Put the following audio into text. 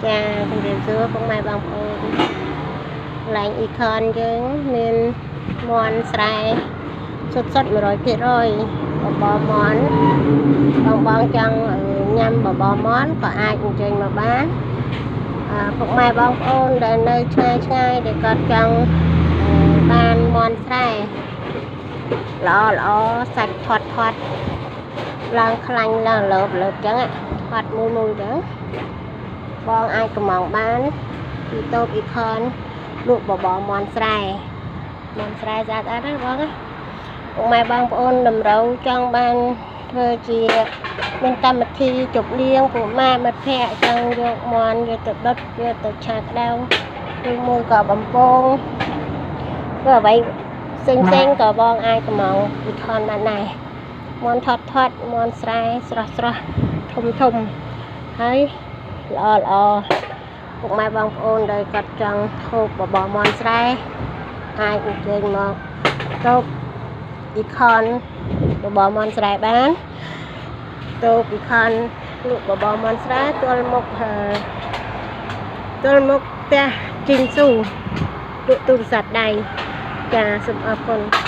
ចាជំរាបសួរពុកម៉ែបងប្អូនកន្លែងអ៊ីខនយើងមានមន់ស្រែសុទ្ធសុទ្ធ100%បបរមន់បងបងចង់ញ៉ាំបបរមន់ក៏អាចអញ្ជើញមកបានពុកម៉ែបងប្អូនដែលនៅឆ្ងាយឆ្ងាយដែលគាត់ចង់បានមន់ស្រែល្អល្អសាច់ធាត់ធាត់ឡើងខ្លាញ់ឡើងលើបលើបចឹងធាត់មួយមួយចឹងបងអាចកំងបានពីតូបអ៊ីខនលក់បបរមន់ស្រែមន់ស្រែស្អាតស្អាតណាបងណាពុកម៉ែបងប្អូនតម្រូវចង់បានធ្វើជាមានកម្មវិធីជប់លៀងពួកម៉ាមិត្តភ័ក្តិចង់យកមន់យកទៅដុតយកទៅឆាក្តៅឬមួយក៏បំពងធ្វើអ្វីផ្សេងផ្សេងក៏បងអាចកំងអ៊ីខនបានដែរមន់ថត់ថត់មន់ស្រែស្រស់ស្រស់ធំធំហើយល្អល្អពុកម៉ែបងប្អូនដែលគាត់ចង់ហូបបបរមន់ស្រែអាចអញ្ជើញមកតូបអ៊ីខនបបរមន់ស្រែបានតូបអ៊ីខនលក់បបរមន់ស្រែទល់មុខទល់មុខផ្ទះជីងស៊ូលក់ទូរស័ព្ទដៃចាសូមអរគុណ។